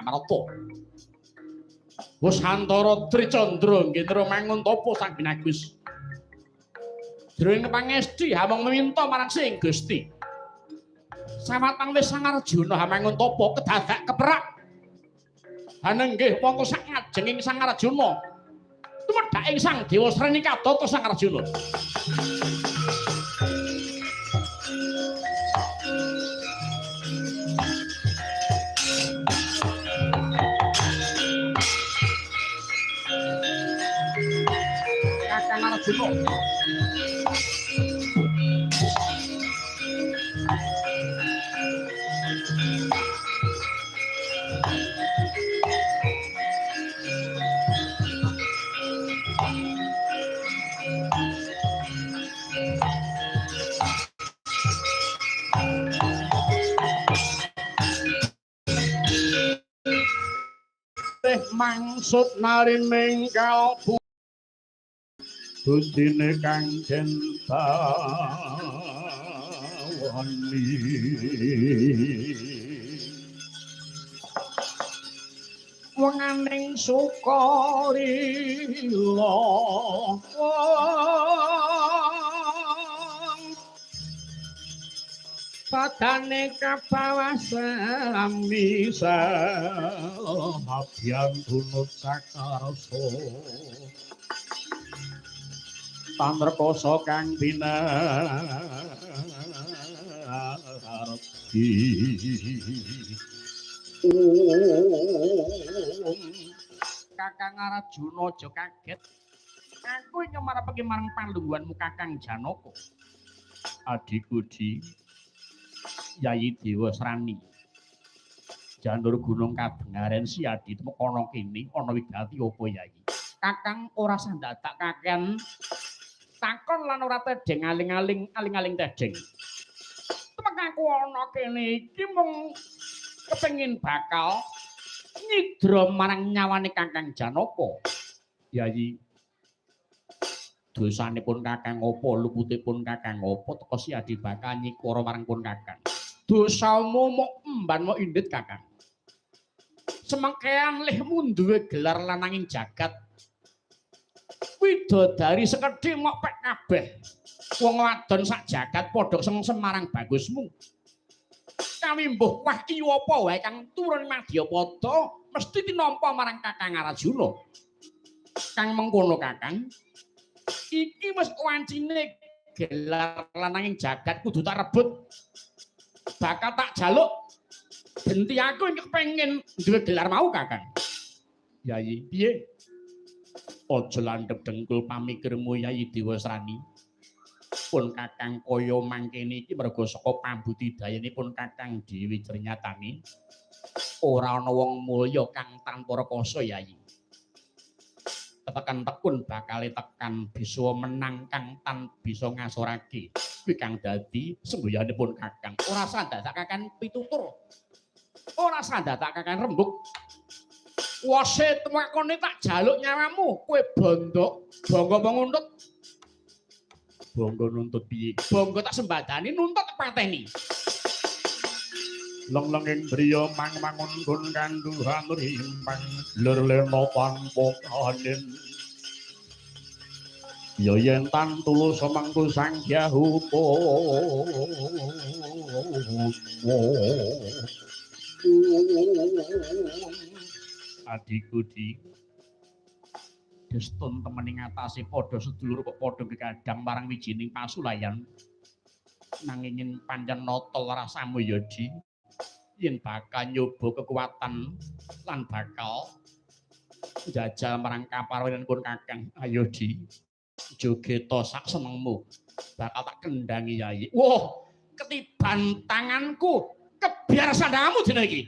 Amarta. Wusantara Tricandra Gendra mangun tapa Sang Binagus. Jroning pangesti hamong meminta marang sing Gusti. Sawatang wis Sang Arjuna hamangun tapa kedadak keperak. Hanenggih mongko sak ngajenging Sang Arjuna. Tumedhak ing Sang Dewa Sreni kadata Sang Arjuna. Kakang Arjuna. Mangsud nariming kalbu budine kang den bawani wenganing sukarila padane kabawa sami sahabyan dunut sakarsa tanrekosa kang dinardi. Kakang Arjuna aja kaget, aku ing marepake marang palungguhanmu Kakang Janaka. Adhiku di Yayi Dewa Srani Janur Gunung Kadengaren si adi temeka ana kene ana wigati apa Yayi? Kakang ora sandadak kakean takon lan ora tedheng aling-aling aling-aling tedheng. Temeka aku ana kene iki mung kepengin bakal nyidra marang nyawane Kakang Janaka. Yayi, dosanipun Kakang apa, luputipun Kakang apa teka si adi bakal nyikara marang pun Kakang. Dosamu mok emban mok indit Kakang. Semengkean lehmu duwe gelar lananging jagat. Widodari sekedhik mok pek kabeh. Wong wadon sak jagat padha sengsem marang bagusmu. Kawimbuh wahyu apa wae kang turun madyapada mesti tinampa marang Kakang Arjuna. Kang mengkono Kakang, iki wis wancine gelar lananging jagat kudu tak rebut. Bakal tak jaluk genti aku ing kepengin duwe gelar mau Kakang. Yayi, piye? Aja landhep dengkul pamikirmu Yayi Dewasrani. Pun Kakang kaya mangkene iki merga saka pambudidayanipun Kakang dhewe jernyatane ora ana wong mulya kang tanpa rekoso Yayi. Tekan tekun bakale tekan bisa menang kang tan bisa ngasorake. Kuwi kang dadi semboyanipun Kakang. Ora sandadak Kakang pitutur. Ora sandadak Kakang rembug. Wose temakone tak jaluk nyawamu, kowe bondok, bangga apa nguntut? Bangga nuntut piye? Bangga tak sembadani nuntut pateni. Leng-lenging griya mang-mangun gun kanduhan rimpang lir lena tanpa kanin. Ya yen tan tulus mangku Sang Hyang Hupo. Adhiku di destun temen ing atase padha sedulur kok padha kekadang marang wijining pasulayan. Nanging yen pancen nata rasamu ya Di, yen bakal nyoba kekuatan lan bakal njajal marang kaparwenanipun Kakang. Ayo Di, jogeta sak senengmu, bakal tak kendhangi Yayi. Wah, ketiban tanganku kebiar sandhangamu dina iki.